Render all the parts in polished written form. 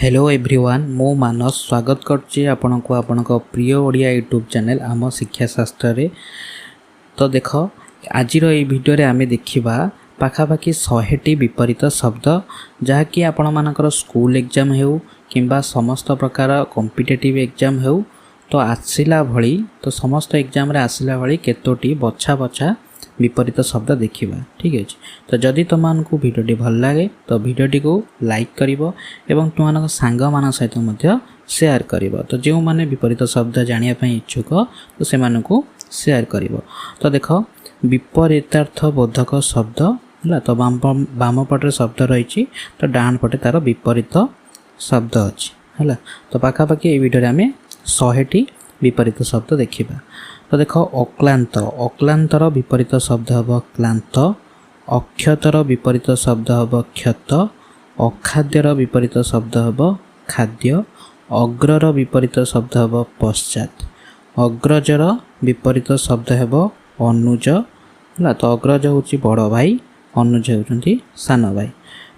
Hello everyone, ମୁଁ ମାନସ ସ୍ୱାଗତ କରୁଛି ଆପଣଙ୍କୁ ଆପଣଙ୍କ ପ୍ରିୟ ଓଡ଼ିଆ ୟୁଟ୍ୟୁବ୍ ଚ୍ୟାନେଲ୍ ଆମ ଶିକ୍ଷାଶାସ୍ତ୍ରରେ। ତ ଦେଖ, ଆଜିର ଏଇ ଭିଡ଼ିଓରେ ଆମେ ଦେଖିବା ପାଖାପାଖି 100ଟି ବିପରୀତ ଶବ୍ଦ, ଯାହାକି ଆପଣମାନଙ୍କର ସ୍କୁଲ ଏକ୍ଜାମ୍ ହେଉ କିମ୍ବା ସମସ୍ତ ପ୍ରକାର କମ୍ପିଟେଟିଭ୍ ଏକ୍ଜାମ୍ ହେଉ, ତ ଆସିଲା ଭଳି, ତ ସମସ୍ତ ଏକ୍ଜାମ୍ରେ ଆସିଲା ଭଳି କେତୋଟି ବଛା ବଛା ବିପରୀତ ଶବ୍ଦ ଦେଖିବା। ଠିକ୍ ଅଛି? ତ ଯଦି ତୁମମାନଙ୍କୁ ଭିଡ଼ିଓଟି ଭଲ ଲାଗେ, ତ ଭିଡ଼ିଓଟିକୁ ଲାଇକ୍ କରିବ ଏବଂ ତୁମମାନଙ୍କ ସାଙ୍ଗମାନଙ୍କ ସହିତ ମଧ୍ୟ ସେୟାର କରିବ। ତ ଯେଉଁମାନେ ବିପରୀତ ଶବ୍ଦ ଜାଣିବା ପାଇଁ ଇଚ୍ଛୁକ, ତ ସେମାନଙ୍କୁ ସେୟାର କରିବ। ତ ଦେଖ, ବିପରୀତାର୍ଥ ବୋଧକ ଶବ୍ଦ ହେଲା। ତ ବାମ ପଟରେ ଶବ୍ଦ ରହିଛି, ତ ଡାହାଣ ପଟେ ତା'ର ବିପରୀତ ଶବ୍ଦ ଅଛି। ହେଲା? ତ ପାଖାପାଖି ଏଇ ଭିଡ଼ିଓରେ ଆମେ 100ଟି ବିପରୀତ ଶବ୍ଦ ଦେଖିବା। ତ ଦେଖ, ଅକ୍ଲାନ୍ତ। ଅକ୍ଲାନ୍ତର ବିପରୀତ ଶବ୍ଦ ହେବ କ୍ଲାନ୍ତ। ଅକ୍ଷତର ବିପରୀତ ଶବ୍ଦ ହେବ କ୍ଷତ। ଅଖାଦ୍ୟର ବିପରୀତ ଶବ୍ଦ ହେବ ଖାଦ୍ୟ। ଅଗ୍ରର ବିପରୀତ ଶବ୍ଦ ହେବ ପଶ୍ଚାତ୍। ଅଗ୍ରଜର ବିପରୀତ ଶବ୍ଦ ହେବ ଅନୁଜ। ହେଲା? ତ ଅଗ୍ରଜ ହେଉଛି ବଡ଼ ଭାଇ, ଅନୁଜ ହେଉଛନ୍ତି ସାନ ଭାଇ।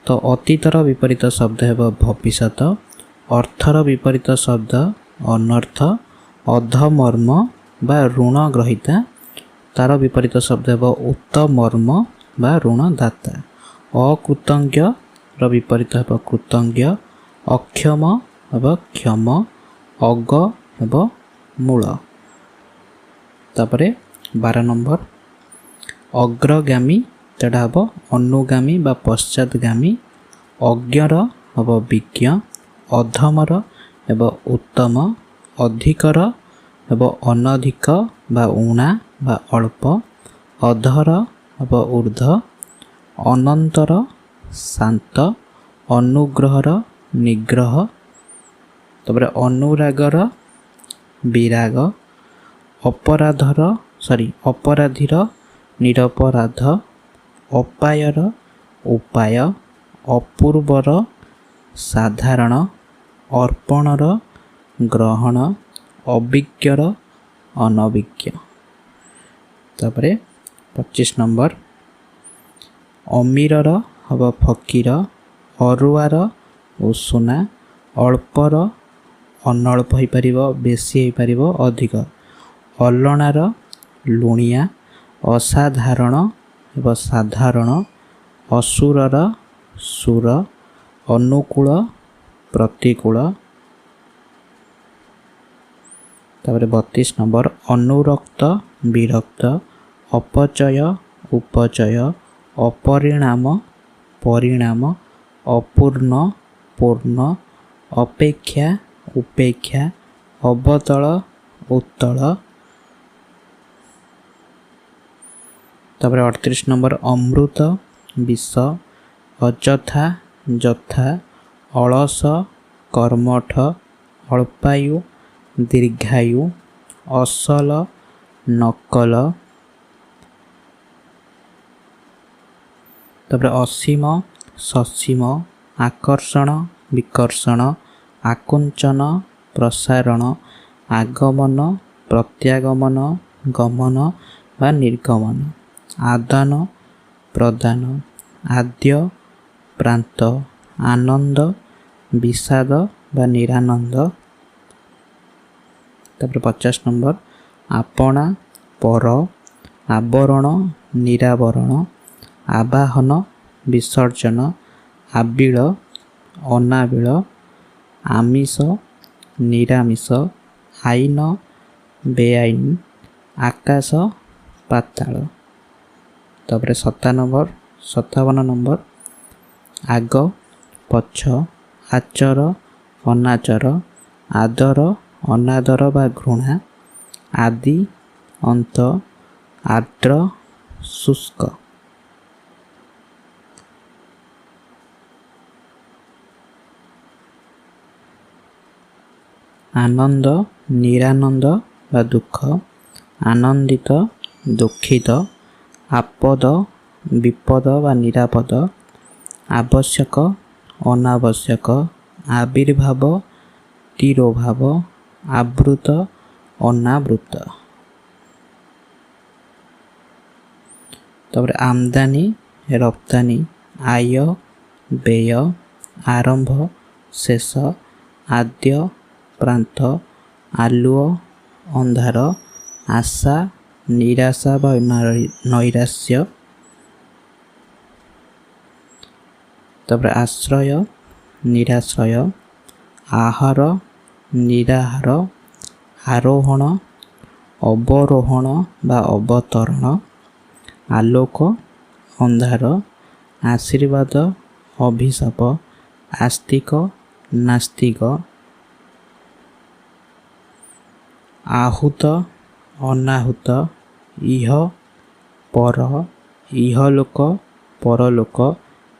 ତ ଅତୀତର ବିପରୀତ ଶବ୍ଦ ହେବ ଭବିଷ୍ୟତ। ଅର୍ଥର ବିପରୀତ ଶବ୍ଦ ଅନର୍ଥ। ଅଧମର୍ମ ବା ଋଣ ଗ୍ରହୀତା, ତାର ବିପରୀତ ଶବ୍ଦ ହେବ ଉତ୍ତମର୍ମ ବା ଋଣଦାତା। ଅକୃତଜ୍ଞର ବିପରୀତ ହେବ କୃତଜ୍ଞ। ଅକ୍ଷମ ହେବ କ୍ଷମ। ଅଗ ହେବ ମୂଳ। ତାପରେ 12 ନମ୍ବର, ଅଗ୍ରଗାମୀ, ସେଟା ହେବ ଅନୁଗାମୀ ବା ପଶ୍ଚାତଗାମୀ। ଅଜ୍ଞର ହେବ ବିଜ୍ଞ। ଅଧମର ହେବ ଉତ୍ତମ। ଅଧିକର ହେବ ଅନଧିକ ବା ଊଣା ବା ଅଳ୍ପ। ଅଧର ହେବ ଉର୍ଦ୍ଧ୍ୱ। ଅନନ୍ତର ଶାନ୍ତ। ଅନୁଗ୍ରହର ନିଗ୍ରହ। ତାପରେ ଅନୁରାଗର ବିରାଗ। ଅପରାଧର, ସରି, ଅପରାଧୀର ନିରପରାଧ। ଅପାୟର ଉପାୟ। ଅପୂର୍ବର ସାଧାରଣ। ଅର୍ପଣର ଗ୍ରହଣ। ଅଭିଜ୍ଞର ଅନଭିଜ୍ଞ। ତାପରେ 25 ନମ୍ବର, ଅମୀରର ହେବ ଫକୀର। ଅରୁଆର ଉଷୁନା। ଅଳ୍ପର ଅନଳ୍ପ ହେଇପାରିବ, ବେଶୀ ହେଇପାରିବ, ଅଧିକ। ଅଲଣାର ଲୁଣିଆ। ଅସାଧାରଣ ହେବ ସାଧାରଣ। ଅସୁରର ସୁର। ଅନୁକୂଳ ପ୍ରତିକୂଳ। ତାପରେ 32 ନମ୍ବର, ଅନୁରକ୍ତ ବିରକ୍ତ। ଅପଚୟ ଉପଚୟ। ଅପରିଣାମ ପରିଣାମ। ଅପୂର୍ଣ୍ଣ ପୂର୍ଣ୍ଣ। ଅପେକ୍ଷା ଉପେକ୍ଷା। ଅବତଳ ଉତ୍ତଳ। ତାପରେ 38 ନମ୍ବର, ଅମୃତ ବିଷ। ଅଯଥା ଯଥା। ଅଳସ କର୍ମଠ। ଅଳ୍ପାୟୁ ଦୀର୍ଘାୟୁ। ଅସଲ ନକଲ। ତାପରେ ଅସୀମ ସସୀମ। ଆକର୍ଷଣ ବିକର୍ଷଣ। ଆକୁଞ୍ଚନ ପ୍ରସାରଣ। ଆଗମନ ପ୍ରତ୍ୟାଗମନ। ଗମନ ବା ନିର୍ଗମନ। ଆଦାନ ପ୍ରଦାନ। ଆଦ୍ୟ ପ୍ରାନ୍ତ। ଆନନ୍ଦ ବିଷାଦ ବା ନିରାନନ୍ଦ। ତାପରେ 50 ନମ୍ବର, ଆପଣା ପର। ଆବରଣ ନିରାବରଣ। ଆବାହନ ବିସର୍ଜନ। ଆବିଳ ଅନାବିଳ। ଆମିଷ ନିରାମିଷ। ଆଇନ ବେଆଇନ। ଆକାଶ ପାତାଳ। ତାପରେ 57 ନମ୍ବର, ଆଗ ପଛ। ଆଚର ଅନାଚର। ଆଦର ଅନାଦର ବା ଘୃଣା। ଆଦି ଅନ୍ତ। ଆର୍ଦ୍ର ଶୁଷ୍କ। ଆନନ୍ଦ ନିରାନନ୍ଦ ବା ଦୁଃଖ। ଆନନ୍ଦିତ ଦୁଃଖିତ। ଆପଦ ବିପଦ ବା ନିରାପଦ। ଆବଶ୍ୟକ ଅନାବଶ୍ୟକ। ଆବିର୍ଭାବ ତିରୋଭାବ। ଆବୃତ ଅନାବୃତ। ତାପରେ ଆମଦାନୀ ରପ୍ତାନୀ। ଆୟ ବ୍ୟୟ। ଆରମ୍ଭ ଶେଷ, ଆଦ୍ୟ, ପ୍ରାନ୍ତ, ଆଲୁଅ, ଅନ୍ଧାର, ଆଶା, ନିରାଶା ବା ନୈରାଶ୍ୟ, ତାପରେ ଆଶ୍ରୟ, ନିରାଶ୍ରୟ, ଆହାର, ନିରାହାର, ଆରୋହଣ, ଅବରୋହଣ ବା ଅବତରଣ, ଆଲୋକ, ଅନ୍ଧାର, ଆଶୀର୍ବାଦ, ଅଭିଶାପ, ଆସ୍ତିକ, ନାସ୍ତିକ, ଆହୁତ, ଅନାହୁତ, ଇହ, ପର, ଇହଲୋକ, ପରଲୋକ,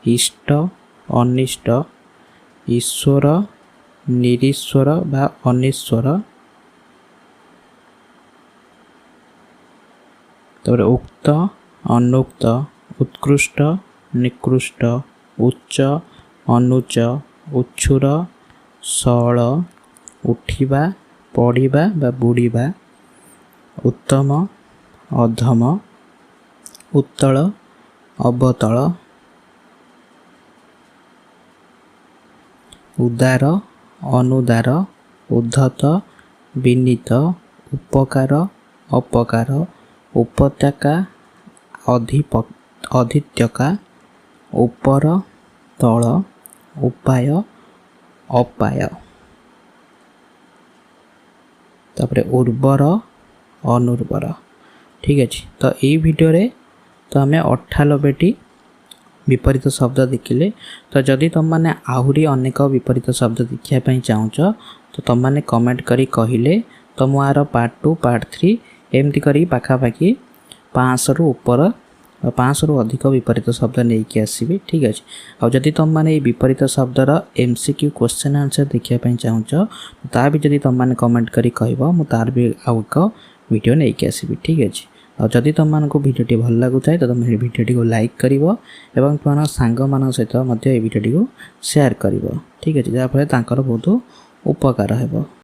ଇଷ୍ଟ, ଅନିଷ୍ଟ, ଈଶ୍ୱର, ନିରୀଶ୍ୱର ବା ଅନିଶ୍ୱର, ତାପରେ ଉକ୍ତ, ଅନୁକ୍ତ, ଉତ୍କୃଷ୍ଟ, ନିକୃଷ୍ଟ, ଉଚ୍ଚ, ଅନୁଚ୍ଚ, ଉଛୁର, ସଅଳ, ଉଠିବା, ପଡ଼ିବା ବା ବୁଡ଼ିବା, ଉତ୍ତମ, ଅଧମ, ଉତ୍ତଳ, ଅବତଳ, ଉଦାର, ଅନୁଦାର, ଉଦ୍ଧତ, ବିନୀତ, ଉପକାର, ଅପକାର, ଉପତ୍ୟକା, ଅଧିତ୍ୟକା, ଉପର, ତଳ, ଉପାୟ, ଅପାୟ, ତାପରେ ଉର୍ବର, ଅନୁର୍ବର। ଠିକ୍ ଅଛି, ତ ଏଇ ଭିଡ଼ିଓରେ ତ ଆମେ 98ଟି ବିପରୀତ ଶବ୍ଦ ଦେଖିଲେ। ତ ଯଦି ତୁମମାନେ ଆହୁରି ଅନେକ ବିପରୀତ ଶବ୍ଦ ଦେଖିବା ପାଇଁ ଚାହୁଁଛ, ତ ତୁମମାନେ କମେଣ୍ଟ କରି କହିଲେ ତ ମୁଁ ଆର ପାର୍ଟ 2, ପାର୍ଟ 3 ଏମିତି କରିକି ପାଖାପାଖି 500ରୁ ଉପର, 500ରୁ ଅଧିକ ବିପରୀତ ଶବ୍ଦ ନେଇକି ଆସିବି। ଠିକ୍ ଅଛି, ଆଉ ଯଦି ତୁମମାନେ ଏଇ ବିପରୀତ ଶବ୍ଦର MCQ question answer ଦେଖିବା ପାଇଁ ଚାହୁଁଛ, ତା ବି ଯଦି ତୁମମାନେ କମେଣ୍ଟ କରି କହିବ, ମୁଁ ତାର ବି ଆଉ ଏକ ଭିଡ଼ିଓ ନେଇକି ଆସିବି। ଠିକ୍ ଅଛି, ଆଉ ଯଦି ତୁମମାନଙ୍କୁ ଭିଡ଼ିଓଟି ଭଲ ଲାଗୁଥାଏ, ତ ତୁମେ ଭିଡ଼ିଓଟିକୁ ଲାଇକ୍ କରିବ ଏବଂ ତୁମର ସାଙ୍ଗମାନଙ୍କ ସହିତ ମଧ୍ୟ ଏଇ ଭିଡ଼ିଓଟିକୁ ସେୟାର କରିବ। ଠିକ୍ ଅଛି, ଯାହାଫଳରେ ତାଙ୍କର ବହୁତ ଉପକାର ହେବ।